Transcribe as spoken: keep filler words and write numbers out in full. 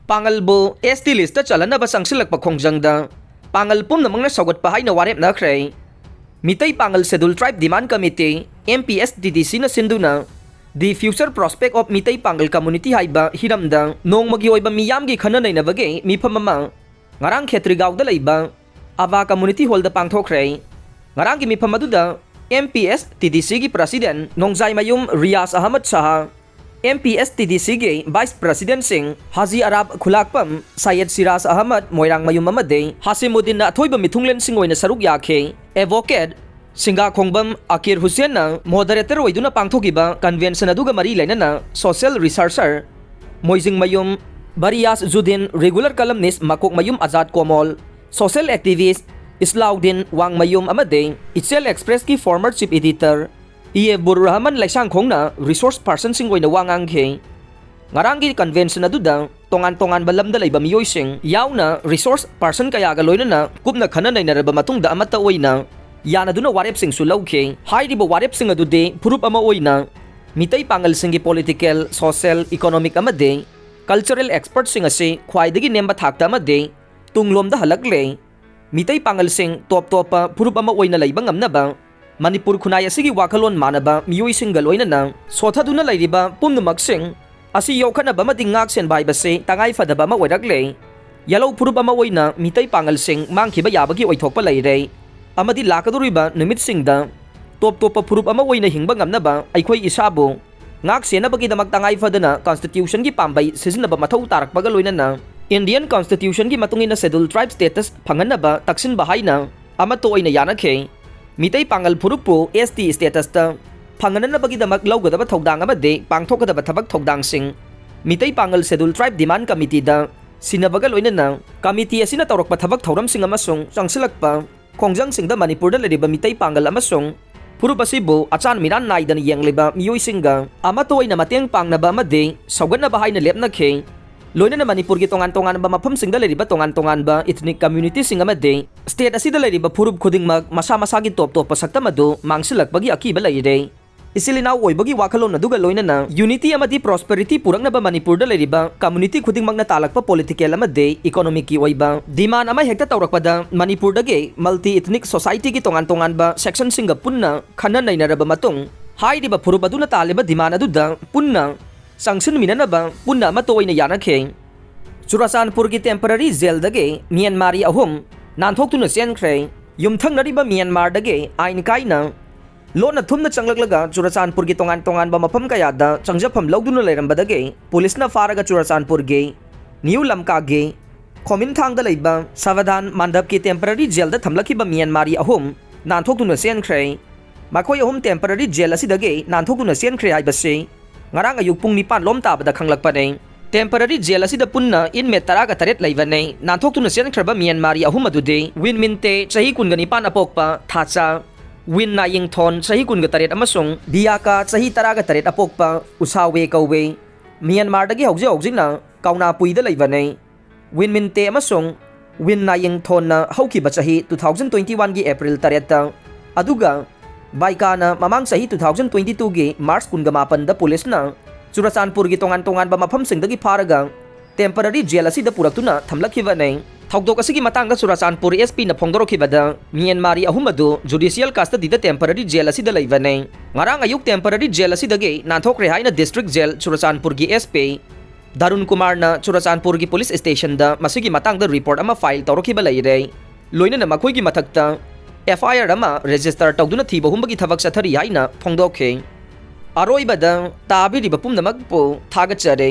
ꯄꯥꯡꯒꯜꯕꯨ S T list ꯆꯜꯍꯟꯅꯕ ꯆꯪꯁꯤꯜꯂꯛꯄ ꯈꯣꯡꯖꯪꯗ ꯄꯥꯡꯒꯜ ꯄꯨꯝꯅꯃꯛꯅ ꯁꯧꯒꯠꯄ ꯍꯥꯏꯅ ꯋꯥꯔꯦꯞꯅꯈ꯭ꯔꯦ꯫ ꯃꯤꯇꯩ ꯄꯥꯡꯒꯜ Schedule Tribe Demand Committee, M P S T D Cꯅ ꯁꯤꯟꯗꯨꯅ The Future Prospect of Meitei ꯄꯥꯡꯒꯜ Community ꯍꯥꯏꯕ ꯍꯤꯔꯝꯗ ꯅꯣꯡꯃꯒꯤ ꯑꯣꯏꯕ ꯃꯤꯌꯥꯝꯒꯤ ꯈꯟꯅ ꯅꯩꯅꯕꯒꯤ ꯃꯤꯐꯝ ꯑꯃ ꯉꯔꯥꯡ ꯈꯦꯇ꯭ꯔꯤꯒꯥꯎꯗ ꯂꯩꯕ ꯑꯕꯥ Community Hallꯗ ꯄꯥꯡꯊꯣꯛꯈ꯭ꯔꯦ꯫ ꯉꯔꯥꯡꯒꯤ ꯃꯤꯐꯝ ꯑꯗꯨꯗ M P S T D Cꯒꯤ President ꯅꯣꯡꯖꯥꯏꯃꯌꯨꯝ Riyaz Ahmad Shah, M P S T D Cꯒꯤ Vice Presidentꯁꯤꯡ ꯍꯥꯖꯤ ꯑꯔꯥꯕ ꯈꯨꯂꯥꯛꯄꯝ, ꯁꯌꯦꯗ ꯁꯤꯔꯥꯖ ꯑꯍꯃꯗ ꯃꯣꯏꯔꯥꯡꯃꯌꯨꯝ ꯑꯃꯗꯤ ꯍꯥꯁꯤꯃꯨꯗꯤꯟꯅ ꯑꯊꯣꯏꯕ ꯃꯤꯊꯨꯡꯂꯦꯟꯁꯤꯡ ꯑꯣꯏꯅ ꯁꯔꯨꯛ ꯌꯥꯈꯤ꯫ Advocate ꯁꯤꯡꯒꯥꯈꯣꯡꯕꯝ ꯑꯀꯤꯔ ꯍꯨꯁꯦꯟꯅ moderator ꯑꯣꯏꯗꯨꯅ ꯄꯥꯡꯊꯣꯛꯈꯤꯕ convention ꯑꯗꯨꯒ ꯃꯔꯤ ꯂꯩꯅꯅ social researcher ꯃꯣꯏꯖꯤꯡꯃꯌꯨꯝ ꯕꯔꯤꯌꯥꯁ ꯖꯨꯗꯤꯟ, regular columnist ꯃꯀꯣꯛꯃꯌꯨꯝ Azad ꯀꯣꯃꯣꯜ, social activist ꯏꯁꯂꯥꯎꯗꯤꯟ ꯋꯥꯡꯃꯌꯨꯝ ꯑꯃꯗꯤ ꯏꯆꯦꯜ Expressꯀꯤ former chief editor ꯏ ꯑꯦ ꯕꯨꯔ ꯔꯍꯃꯟ ꯂꯩꯁꯥꯡꯈꯣꯡꯅ resource personꯁꯤꯡ ꯑꯣꯏꯅ ꯋꯥ ꯉꯥꯡꯈꯤ꯫ ꯉꯔꯥꯡꯒꯤ convention ꯑꯗꯨꯗ ꯇꯣꯉꯥꯟ ꯇꯣꯉꯥꯟꯕ ꯂꯝꯗ ꯂꯩꯕ ꯃꯤꯑꯣꯏꯁꯤꯡ ꯌꯥꯎꯅ resource person ꯀꯌꯥꯒ ꯂꯣꯏꯅꯅ ꯀꯨꯞꯅ ꯈꯟꯅ ꯅꯩꯅꯔꯕ ꯃꯇꯨꯡꯗ ꯑꯃꯠꯇ ꯑꯣꯏꯅ ꯌꯥꯅꯗꯨꯅ ꯋꯥꯔꯦꯞꯁꯤꯡꯁꯨ ꯂꯧꯈꯤ꯫ ꯍꯥꯏꯔꯤꯕ ꯋꯥꯔꯦꯞꯁꯤꯡ ꯑꯗꯨꯗꯤ ꯐꯨꯔꯨꯞ ꯑꯃ ꯑꯣꯏꯅ ꯃꯤꯇꯩ ꯄꯥꯡꯒꯜꯁꯤꯡꯒꯤ political, social, economic ꯑꯃꯗꯤ cultural expertꯁꯤꯡ ꯑꯁꯤ ꯈ꯭ꯋꯥꯏꯗꯒꯤ ꯅꯦꯝꯕ ꯊꯥꯛꯇ ꯑꯃꯗꯤ ꯇꯨꯡꯂꯣꯝꯗ ꯍꯜꯂꯛꯂꯦ꯫ ꯃꯤꯇꯩ ꯄꯥꯡꯒꯜꯁꯤꯡ ꯇꯣꯞ ꯇꯣꯞꯄ ꯐꯨꯔꯨꯞ ꯑꯃ ꯑꯣꯏꯅ ꯂꯩꯕ ꯉꯝꯅꯕ ꯃꯅꯤꯄꯨꯔ ꯈꯨꯟꯅꯥꯏ ꯑꯁꯤꯒꯤ ꯋꯥꯈꯜꯂꯣꯟ ꯃꯥꯟꯅꯕ ꯃꯤꯑꯣꯏꯁꯤꯡꯒ ꯂꯣꯏꯅꯅ ꯁꯣꯊꯗꯨꯅ ꯂꯩꯔꯤꯕ ꯄꯨꯝꯅꯃꯛꯁꯤꯡ ꯑꯁꯤ ꯌꯣꯛꯈꯠꯅꯕ ꯑꯃꯗꯤ ꯉꯥꯛ ꯁꯦꯟꯕ ꯍꯥꯏꯕꯁꯤ ꯇꯉꯥꯏ ꯐꯗꯕ ꯑꯃ ꯑꯣꯏꯔꯛꯂꯦ꯫ ꯌꯦꯜꯍꯧ ꯐꯨꯔꯨꯞ ꯑꯃ ꯑꯣꯏꯅ ꯃꯤꯇꯩ ꯄꯥꯡꯒꯜꯁꯤꯡ ꯃꯥꯡꯈꯤꯕ ꯌꯥꯕꯒꯤ ꯑꯣꯏꯊꯣꯛꯄ ꯂꯩꯔꯦ ꯑꯃꯗꯤ ꯂꯥꯛꯀꯗꯧꯔꯤꯕ ꯅꯨꯃꯤꯠꯁꯤꯡꯗ ꯇꯣꯞ ꯇꯣꯞꯄ ꯐꯨꯔꯨꯞ ꯑꯃ ꯑꯣꯏꯅ ꯍꯤꯡꯕ ꯉꯝꯅꯕ ꯑꯩꯈꯣꯏ ꯏꯁꯥꯕꯨ ꯉꯥꯛ ꯁꯦꯟꯅꯕꯒꯤꯗꯃꯛ ꯇꯉꯥꯏ ꯐꯗꯅ constitutionꯒꯤ ꯄꯥꯝꯕꯩ ꯁꯤꯖꯤꯟꯅꯕ ꯃꯊꯧ ꯇꯥꯔꯛꯄꯒ ꯂꯣꯏꯅꯅ Indian constitutionꯒꯤ ꯃꯇꯨꯡ ꯏꯟꯅ Schedule Tribe status ꯐꯪꯍꯟꯅꯕ ꯇꯛꯁꯤꯟꯕ ꯍꯥꯏꯅ ꯑꯃꯠꯇ ꯑꯣꯏꯅ ꯌꯥꯅꯈꯤ꯫ ꯃꯤꯇꯩ ꯄꯥꯡꯒꯜ ꯐꯨꯔꯨꯞꯄꯨ S T statusꯇ ꯐꯪꯍꯟꯅꯕꯒꯤꯗꯃꯛ ꯂꯧꯒꯗꯕ ꯊꯧꯗꯥꯡ ꯑꯃꯗꯤ ꯄꯥꯡꯊꯣꯛꯀꯗꯕ ꯊꯕꯛ ꯊꯧꯗꯥꯡꯁꯤꯡ ꯃꯤꯇꯩ ꯄꯥꯡꯒꯜ Schedule Tribe Demand Committeeꯗ ꯁꯤꯟꯅꯕꯒ ꯂꯣꯏꯅꯅ committee ꯑꯁꯤꯅ ꯇꯧꯔꯛꯄ ꯊꯕꯛ ꯊꯧꯔꯝꯁꯤꯡ ꯑꯃꯁꯨꯡ ꯆꯪꯁꯤꯜꯂꯛꯄ ꯈꯣꯡꯖꯪꯁꯤꯡꯗ ꯃꯅꯤꯄꯨꯔꯗ ꯂꯩꯔꯤꯕ ꯃꯤꯇꯩ ꯄꯥꯡꯒꯜ ꯑꯃꯁꯨꯡ ꯐꯨꯔꯨꯞ ꯑꯁꯤꯕꯨ ꯑꯆꯥꯟ ꯃꯤꯔꯥꯟ ꯅꯥꯏꯗꯅ ꯌꯦꯡꯂꯤꯕ ꯃꯤꯑꯣꯏꯁꯤꯡꯒ ꯑꯃꯠꯇ ꯑꯣꯏꯅ ꯃꯇꯦꯡ ꯄꯥꯡꯅꯕ ꯑꯃꯗꯤ ꯁꯧꯒꯠꯅꯕ ꯍꯥꯏꯅ ꯂꯦꯞꯅꯈꯤ꯫ ꯂꯣꯏꯅꯅ ꯃꯅꯤꯄꯨꯔꯒꯤ ꯇꯣꯉꯥꯟ ꯇꯣꯉꯥꯟꯕ ꯃꯐꯝꯁꯤꯡꯗ ꯂꯩꯔꯤꯕ ꯇꯣꯉꯥꯟ ꯇꯣꯉꯥꯟꯕ ethnic communityꯁꯤꯡ ꯑꯃꯗꯤ state ꯑꯁꯤꯗ ꯂꯩꯔꯤꯕ ꯐꯨꯔꯨꯞ ꯈꯨꯗꯤꯡꯃꯛ ꯃꯁꯥ ꯃꯁꯥꯒꯤ ꯇꯣꯞ ꯇꯣꯞꯄ ꯁꯛꯇꯝ ꯑꯗꯨ ꯃꯥꯡꯁꯤꯜꯂꯛꯄꯒꯤ ꯑꯀꯤꯕ ꯂꯩꯔꯦ꯫ ꯏꯆꯤꯜ ꯏꯅꯥꯎ ꯑꯣꯏꯕꯒꯤ ꯋꯥꯈꯜꯂꯣꯟ ꯑꯗꯨꯒ ꯂꯣꯏꯅꯅ unity ꯑꯃꯗꯤ prosperity ꯄꯨꯔꯛꯅꯕ ꯃꯅꯤꯄꯨꯔꯗ ꯂꯩꯔꯤꯕ community ꯈꯨꯗꯤꯡꯃꯛꯅ ꯇꯥꯜꯂꯛꯄ political ꯑꯃꯗꯤ economic ꯀꯤ ꯑꯣꯏꯕ demand ꯑꯃ ꯍꯦꯛꯇ ꯇꯧꯔꯛꯄꯗ ꯃꯅꯤꯄꯨꯔꯗꯒꯤ multi ethnic society ꯒꯤ ꯇꯣꯉꯥꯟ ꯇꯣꯉꯥꯟꯕ section ꯁꯤꯡꯒ ꯄꯨꯟꯅ ꯈꯟꯅ ꯅꯩꯅꯔꯕ ꯃꯇꯨꯡ ꯍꯥꯏꯔꯤꯕ ꯐꯨꯔꯨꯞ ꯑꯗꯨꯅ ꯇꯥꯜꯂꯤꯕ demand ꯑꯗꯨꯗ ꯄꯨꯟꯅ ꯆꯪꯁꯤꯟꯃꯤꯟꯅꯅꯕ ꯄꯨꯟꯅ ꯑꯃꯠꯇ ꯑꯣꯏꯅ ꯌꯥꯅꯈꯤ꯫ ꯆꯨꯔꯥꯆꯥꯟꯄꯨꯔꯒꯤ temporary jail ꯗꯒꯤ ꯃ꯭ꯌꯥꯟꯃꯥꯔꯤ ꯑꯍꯨꯝ ꯅꯥꯟꯊꯣꯛꯇꯨꯅ ꯆꯦꯟꯈ꯭ꯔꯦ꯫ ꯌꯨꯝꯊꯪꯅꯔꯤꯕ ꯃ꯭ꯌꯥꯟꯃꯥꯔꯗꯒꯤ ꯑꯥꯏꯟ ꯀꯥꯏꯅ ꯂꯣꯟꯅ ꯊꯨꯝꯅ ꯆꯪꯂꯛꯂꯒ ꯆꯨꯔꯥꯆꯥꯟꯄꯨꯔꯒꯤ ꯇꯣꯉꯥꯟ ꯇꯣꯉꯥꯟꯕ ꯃꯐꯝ ꯀꯌꯥꯗ ꯆꯪꯖꯐꯝ ꯂꯧꯗꯨꯅ ꯂꯩꯔꯝꯕꯗꯒꯤ ꯄꯨꯂꯤꯁꯅ ꯐꯥꯔꯒ ꯆꯨꯔꯥꯆꯥꯟꯄꯨꯔꯒꯤ ꯅ꯭ꯌꯨ ꯂꯝꯀꯥꯒꯤ ꯈꯣꯃꯤꯟꯊꯥꯡꯗ ꯂꯩꯕ ꯁꯥꯕꯗꯥꯟ ꯃꯥꯟꯗꯞꯀꯤ temporary jail ꯗ ꯊꯝꯂꯛꯈꯤꯕ ꯃ꯭ꯌꯥꯟꯃꯥꯔꯤ ꯑꯍꯨꯝ ꯅꯥꯟꯊꯣꯛꯇꯨꯅ ꯆꯦꯟꯈ꯭ꯔꯦ꯫ ꯃꯈꯣꯏ ꯑꯍꯨꯝ temporary jail ꯑꯁꯤꯗꯒꯤ ꯅꯥꯟꯊꯣꯛꯇꯨꯅ ꯆꯦꯟꯈ꯭ꯔꯦ ꯍꯥꯏꯕꯁꯤ ꯉꯔꯥꯡ ꯑꯌꯨꯛ ꯄꯨꯡ ꯅꯤꯄꯥꯟ ꯂꯣꯝ ꯇꯥꯕꯗ ꯈꯪꯂꯛꯄꯅꯤ꯫ Temporary jail ꯑꯁꯤꯗ ꯄꯨꯟꯅ inmate ꯇꯔꯥꯒ ꯇꯔꯦꯠ ꯂꯩꯕꯅꯤ꯫ ꯅꯥꯟꯊꯣꯛꯇꯨꯅ ꯆꯦꯟꯈ꯭ꯔꯕ ꯃ꯭ꯌꯥꯟꯃꯥꯔꯤ ꯑꯍꯨꯝ ꯑꯗꯨꯗꯤ ꯋꯤꯟ ꯃꯤꯟꯇꯦ, ꯆꯍꯤ ꯀꯨꯟꯒ ꯅꯤꯄꯥꯟ ꯑꯄꯣꯛꯄ ꯊꯥꯆꯥ, ꯋꯤꯟ ꯅꯥꯌꯤꯡꯊꯣꯟ, ꯆꯍꯤ ꯀꯨꯟꯒ ꯇꯔꯦꯠ, ꯑꯃꯁꯨꯡ ꯕꯤꯌꯥꯀꯥ, ꯆꯍꯤ ꯇꯔꯥꯒ ꯇꯔꯦꯠ ꯑꯄꯣꯛꯄ ꯎꯁꯥꯋꯦ ꯀꯧꯋꯦ꯫ ꯃ꯭ꯌꯥꯟꯃꯥꯔꯗꯒꯤ ꯍꯧꯖꯤꯛ ꯍꯧꯖꯤꯛꯅ ꯀꯧꯅꯥꯄꯨꯏꯗ ꯂꯩꯕꯅꯤ꯫ ꯋꯤꯟ ꯃꯤꯟꯇꯦ ꯑꯃꯁꯨꯡ ꯋꯤꯟ ꯅꯥꯌꯤꯡꯊꯣꯟꯅ ꯍꯧꯈꯤꯕ ꯆꯍꯤ two thousand twenty one ꯒꯤ April ꯇꯔꯦꯠꯇ, ꯑꯗꯨꯒ ꯕꯥꯏꯀꯥꯅ ꯃꯃꯥꯡ ꯆꯍꯤ two thousand twenty two ꯒꯤ March ꯀꯨꯟꯒ ꯃꯥꯄꯟꯗ ꯄꯨꯂꯤꯁꯅ ꯆꯨꯔꯥꯆꯥꯟꯄꯨꯔꯒꯤ ꯇꯣꯉꯥꯟ ꯇꯣꯉꯥꯟꯕ ꯃꯐꯝꯁꯤꯡꯗꯒꯤ ꯐꯥꯔꯒ temporary jail ꯑꯁꯤꯗ ꯄꯨꯔꯛꯇꯨꯅ ꯊꯝꯂꯛꯈꯤꯕꯅꯤ꯫ ꯊꯧꯗꯣꯛ ꯑꯁꯤꯒꯤ ꯃꯇꯥꯡꯗ ꯆꯨꯔꯥꯆꯥꯟꯄꯨꯔ SP ꯅ ꯐꯣꯡꯗꯣꯔꯛꯈꯤꯕꯗ, ꯃ꯭ꯌꯥꯟꯃꯥꯔꯤ ꯑꯍꯨꯝ ꯑꯗꯨ judicial custody ꯗ temporary jail ꯑꯁꯤꯗ ꯂꯩꯕꯅꯤ꯫ ꯉꯔꯥꯡ ꯑꯌꯨꯛ temporary jail ꯑꯁꯤꯗꯒꯤ ꯅꯥꯟꯊꯣꯛꯈ꯭ꯔꯦ ꯍꯥꯏꯅ district jail ꯆꯨꯔꯥꯆꯥꯟꯄꯨꯔꯒꯤ SP ꯗꯥꯔꯨꯟ ꯀꯨꯃꯥꯔꯅ ꯆꯨꯔꯥꯆꯥꯟꯄꯨꯔꯒꯤ ꯄꯨꯂꯤꯁ ꯁ꯭ꯇꯦꯁꯟꯗ ꯃꯁꯤꯒꯤ ꯃꯇꯥꯡꯗ ꯔꯤꯄꯣꯔꯠ ꯑꯃ ꯐꯥꯏꯜ ꯇꯧꯔꯛꯈꯤꯕ ꯂꯩꯔꯦ꯫ ꯂꯣꯏꯅꯅ ꯃꯈꯣꯏꯒꯤ ꯃꯊꯛꯇ FIR ꯑꯃ register ꯇꯧꯗꯨꯅ ꯊꯤꯕ ꯍꯨꯝꯕꯒꯤ ꯊꯕꯛ ꯆꯠꯊꯔꯤ ꯍꯥꯏꯅ ꯐꯣꯡꯗꯣꯛꯈꯤ꯫ ꯑꯔꯣꯏꯕꯗ ꯇꯥꯕꯤꯔꯤꯕ ꯄꯨꯝꯅꯃꯛꯄꯨ ꯊꯥꯒꯠꯆꯔꯤ꯫